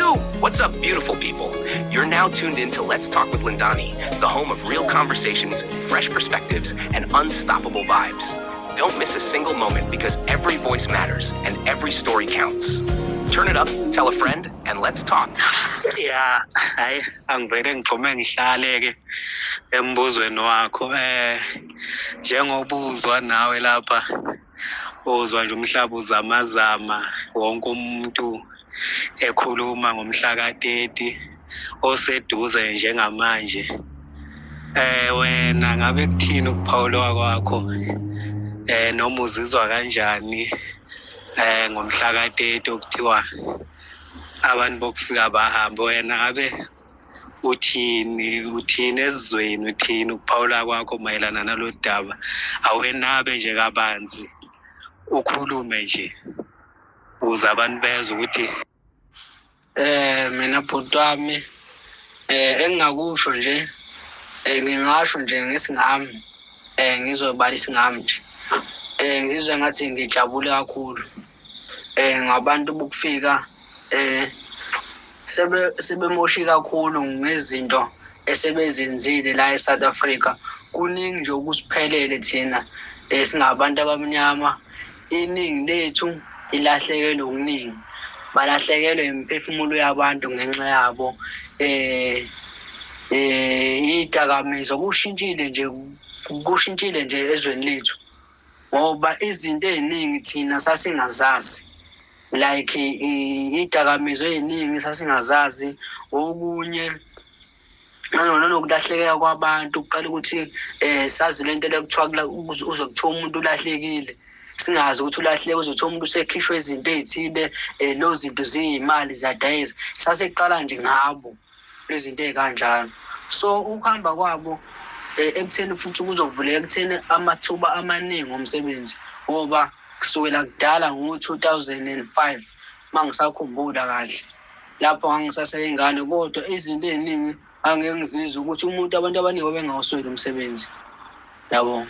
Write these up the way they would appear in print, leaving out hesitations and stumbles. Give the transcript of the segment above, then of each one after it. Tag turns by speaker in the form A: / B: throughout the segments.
A: What's up, beautiful people? You're now tuned in to Let's Talk with Lindani, the home of real conversations, fresh perspectives, and unstoppable vibes. Don't miss a single moment because every voice matters and every story counts. Turn it up, tell a friend, and let's talk.
B: Ya, hayi, angivele ngigxume ngihlale ke embuzweni wakho. Njengoba uzwa nawe lapha, uzwa nje umhlaba uzamazama, wonke umuntu ekhuluma ngomhla ka-30 oseduze njengamanje. Wena ngabe kuthini ukuphawulwa kwakho, noma uzizwa kanjani ngomhla ka-30 okuthiwa abantu bokufika bahambe? Wena ngabe uthini, uthini esizweni, uthini ukuphawula kwakho mayelana nalolu daba? Awenabe nje kabanzi, ukhulume nje ukuze abantu bezwe ukuthi
C: Mina bhuti wami, engingakusho nje, ngingasho nje ngesingami, ngizobala isingami nje. Ngizwe ngathi ngijabule kakhulu ngabantu bokufika, sebemoshe kakhulu ngezinto esebezenzile la eSouth Africa. Kuningi nje okusiphelele thina, singabantu abamnyama. Iningi lethu lilahlekelwe okuningi, balahlekelwe imiphefumulo yabantu ngenxa yabo. Idakamizwa kushintshile nje, kushintshile nje ezweni lethu, ngoba izinto ey'ningi thina sasingazazi, like idakamizwa ey'ningi sasingazazi. Okunye nanokulahleka kwabantu, kuqala ukuthi sazi lento le kuthiwa uze kuthiwa umuntu ulahlekile, singazi ukuthi ulahleke, uzothola umuntu usekhishwe izinto ey'thile, lezo zinto ziyimali ziyadayisa. Saseqala nje ngabo lezinto ey'kanjalo. So ukuhamba kwabo ekutheni futhi kuzovuleka ekutheni amathuba amaningi omsebenzi, ngoba kusukela kudala ngo-2005 mangisakhumbula kahle, lapho ngangisaseyingane, kodwa izinto ey'ningi angeke ngizizwe ukuthi umuntu, abantu abaningi babengawusweli umsebenzi, yabo.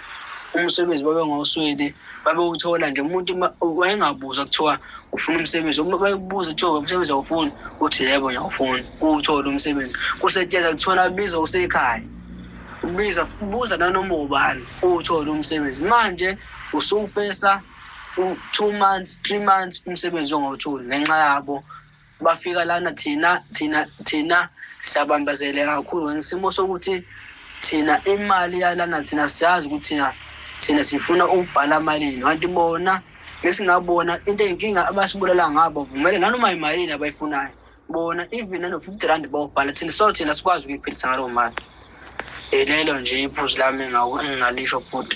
C: Umsebenzi babengawusweli, babewuthola nje. Umuntu wayengabuzwa kuthiwa ufuna umsebenzi, uma bayekubuza kuthiwa umsebenzi awufuni, uthi yebo ngiyawufuna, uwuthole umsebenzi. Kusetshenzwa kuthiwa biza usekhaya, ubiza buza nanoma ubani, uwuthole umsebenzi. Manje usufesa 2 months, 3 months umsebenzi ongawutholi ngenxa yabo. Bafika lana thina siyabambezeleka kakhulu ngesimo sokuthi thina imali yalana thina siyazi ukuthi thina sifuna ukubhala malini, kanti bona ngesingabona into eyinkinga abasibulala ngabo, vumele nanoma imalini abayifunayo bona, even nano 50 rand bawubhala thina, so thina sikwazi ukuyiphilisa ngalowo mali. Lelo nje iphuzu lami engingalisho bhuti.